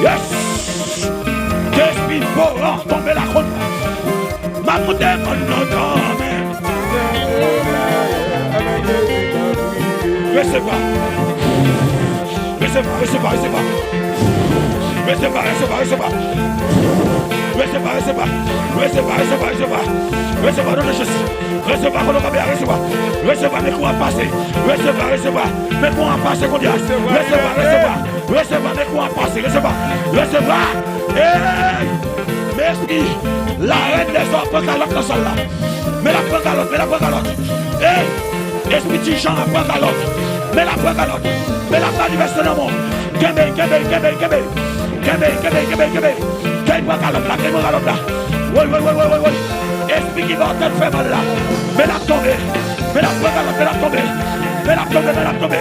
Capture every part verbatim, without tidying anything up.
Yes! Ke espri voran tonbe la konn. M ap moute mòn nan kanmenm. Resevwa. Resevwa, resevwa, resevwa. Resevwa, resevwa, resevwa. Resevwa, resevwa. Resevwa, resevwa, resevwa. Resevwa, non de Jezi. Resevwa, kote w kanpe a, resevwa. Resevwa, men kou an pase. Resevwa, resevwa. Men kou an pase kounye a. Resevwa, resevwa. Resevwa, men kou an pase. Resevwa. Resevwa. Ey! Men espri larèn dèzò pran kalòt nan sal la. Men l ap pran kalòt, men l ap pran kalòt. Ey! Espri ti jan ap pran kalòt. Men l ap pran kalòt. Men l ap manifeste nan mwen. Kenbe, kenbe, kenbe, kenbe. Kenbe, kenbe, kenbe, kenbe. Kèy pran kalòt la, kèy pran kalòt la. Woy, woy, woy, woy, woy, woy. Espri ki ba w tèt fè mal la. Men l ap tonbe. Men l ap pran kalòt, men l ap tonbe. Men l ap tonbe, men l ap tonbe.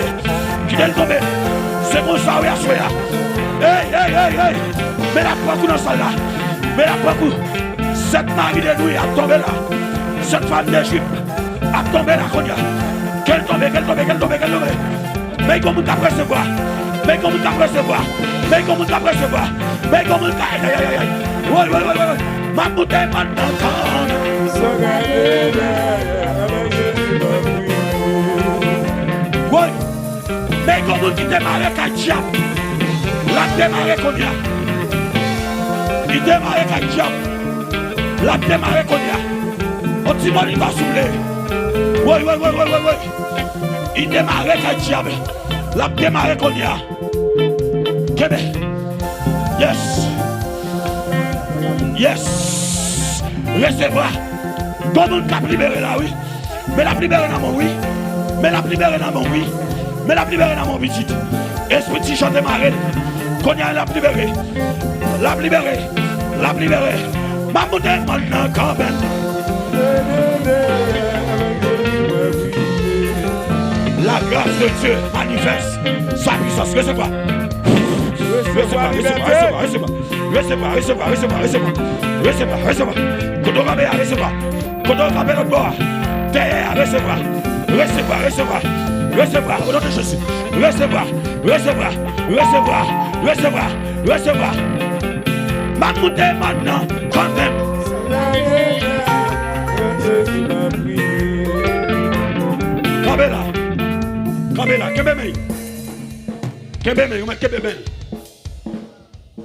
Kite l tonbe. Se konsa wi aswè a. Ey, ey, ey, ey. Men l ap pran kou nan sal la. Men l ap pran kou. Sèt mari de nou ap tonbe la. Sèt fanm de Ejip ap tonbe la kounye a. Ke l tonbe, ke l tonbe, ke l tonbe, ke l tonbe. Men gon moun k ap resevwa. Men gon moun k ap resevwa. Men gon moun k ap resevwa. Men gon moun k ap, ay, ay, ay, ay, ay. Woy, woy, woy, woy, woy. M ap moute mòn nan kanmenm. Woy. Men gon moun ki demare kay dyab. L ap demare kounye a. Li demare kay dyab. L ap demare kounye a. On ti mòn li va soule. Woy, woy, woy, woy, woy, woy. Li demare kay dyab. L ap demare kounye a. Kenbe. Yes. Yes. Resevwa. Gon moun k ap libere la, wi. Men l ap libere nan men w, wi. Men l ap libere nan men w, wi. Men l ap libere nan men w, pitit. Espri ti jan te mare l. Kounye a, l ap libere. L ap libere. L ap libere. M ap moute mòn nan kanmenm. La grâce de Dieu manifeste sa puissance. Resevwa. Resevwa, resevwa, resevwa, resevwa. Resevwa, resevwa, resevwa, resevwa. Resevwa, resevwa. Kote w kanpe a, resevwa. Kote w kanpe lòt bò a. Dèyè a, resevwa. Resevwa, resevwa. Resevwa, o non de Jezi. Resevwa, resevwa, resevwa, resevwa, resevwa. M ap moute mòn nan kanmenm. Kanpe la. Kanpe la. Kenbe men. Kenbe men. Ou mèt kenbe men.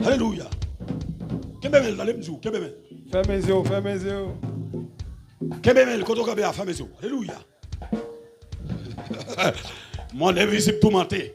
Alelouya. Kenbe men, tande m di w, kenbe men. Fèmen zye w, fèmen zye w. Kenbe men, kote w kanpe a, fèmen zye w. Alelouya. Mond envizib toumante.